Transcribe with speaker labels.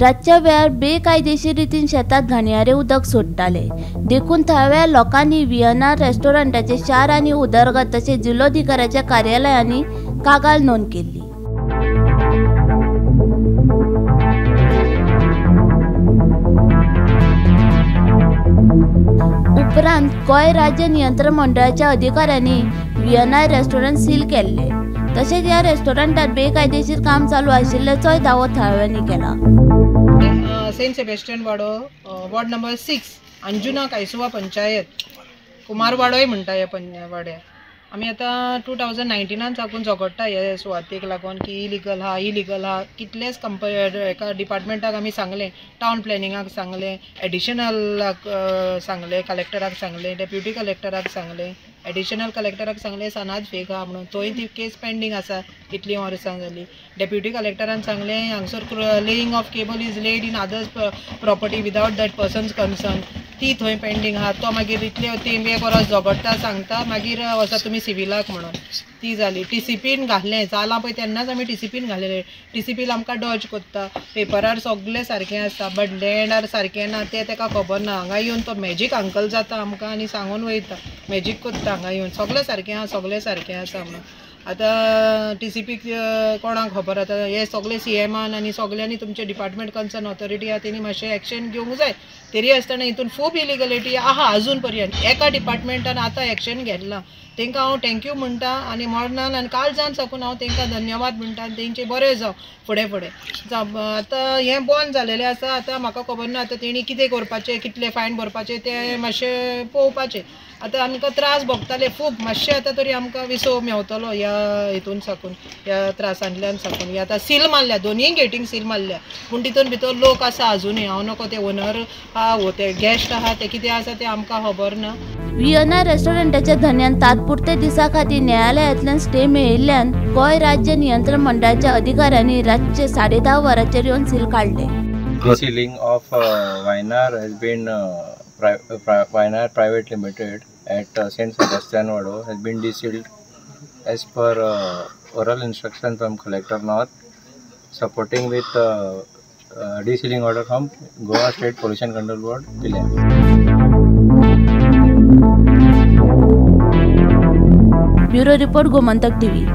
Speaker 1: रातच्या वेळार बेकायदेशीर रितीन शेतांत घाणयारें उदक सोडटाले. देखून थळाव्या लोकांनी व्हीएनआर रेस्टॉरंटाचे शार आनी उदरगत तशेंच जिल्लोधिकाऱ्याच्या कार्यालयांनी कागाळ नोंद केल्ली. उपरांत गोंय राज्य नियंत्रण मंडळाच्या अधिकाऱ्यांनी व्हीएनआर रेस्टॉरंट सील केल्ले. तशेंच ह्या रेस्टॉरंटात बेकायदेशीर काम चालू आशिल्ल्याचोय दावो थळाव्यांनी केला.
Speaker 2: सेंट सेबेस्टियन वाडो, वॉर्ड नंबर 6, अंजुना कायसुवा पंचायत, कुमारवाडोय म्हणटा ह्या वाड्यार. आमी आतां 2019 साकून झगडटा हे सुवातेक लागून की इलिगल आहा, इलिगल आहा. कितलेच एका डिपार्टमेंटाक आमी सांगलें, टावन प्लॅनिंगाक सांगलें, एडिशनलाक सांगलें, कलेक्टराक सांगलें, डेप्युटी कलेक्टराक सांगलें, एडिशनल कलेक्टराक सांगलें सनाद फेक आहा म्हणून. थंय ती केस पेंडींग आसा इतलीं वर्सां जालीं. डेप्युटी कलेक्टरान सांगलें हांगसर laying of cable is laid in others property without that person's concern, ती थंय पेंडींग आहा. तो मागीर इतले 3 एक वरस झगडटा, सांगता, मागीर वचा तुमी सिविलाक म्हणून. ती जाली. टीसीपीन घातलें जालां पळय तेन्नाच आमी टीसीपीन घालेलें. टीसीपीन आमकां डॉज कोत्ता, पेपरार सगळें सारकें आसता बट लँडार सारकें ना तें तेका खबर ना. हांगा येवन तो मॅजीक अंकल जाता आमकां आनी सांगून वयता, मॅजीक कोत्ता हांगा येवन सगळें सारकें आहा, सगळें सारकें आसा म्हणून. आतां टीसीपीक कोणाक खबर आतां हे सगळे सीएमान आनी सगळ्यांनी तुमचे डिपार्टमेंट कन्सर्न ऑथॉरिटी आहा तेणी मातशें एक्शन घेवंक जाय. तरी आसतना हितून खूब इलिगलिटी आहा अजून पर्यंत. एका डिपार्टमेंटान आतां एक्शन घेतलां, तेंकां हांव thank you म्हणटा आनी मरणान आनी काळजान साकून हांव तेंकां धन्यवाद म्हणटा आनी तेंचें बरें जावं फुडें फुडें. आतां हें बंद जालेलें आसा, आतां म्हाका खबर ना आतां तेणी कितें करपाचें, कितलें फायन भरपाचें तें मातशें पळोवपाचें. आतां आमकां त्रास भोगताले खूब, मातशें आतां तरी आमकां विसव मेवतलो ह्या हितून साकून, ह्या त्रासांतल्यान साकून. ही आतां सील मारल्या, दोनूय गेटींक सील मारल्या, पूण तितून भितर लोक आसा अजुनूय. हांव नको ते ओनर आहा वो ते गेस्ट आहा ते कितें आसा तें आमकां खबर ना.
Speaker 1: व्हीएनआर रेस्टॉरंटाच्या धनयान तात्पुरते दिसा खातीर न्यायालयांतल्यान स्टे मेळिल्ल्यान गोंय राज्य नियंत्रण मंडळाच्या अधिकाऱ्यांनी रातचे 10:30 वरांचेर येवन सील काडले.
Speaker 3: Sealing of VNR has been VNR Private Limited at Saint Sebastian Vado has been desealed as per oral instruction from Collector North, supporting with desealing order from Goa State Pollution Control Board, Pilem.
Speaker 1: Bureau Report, Gomantak TV.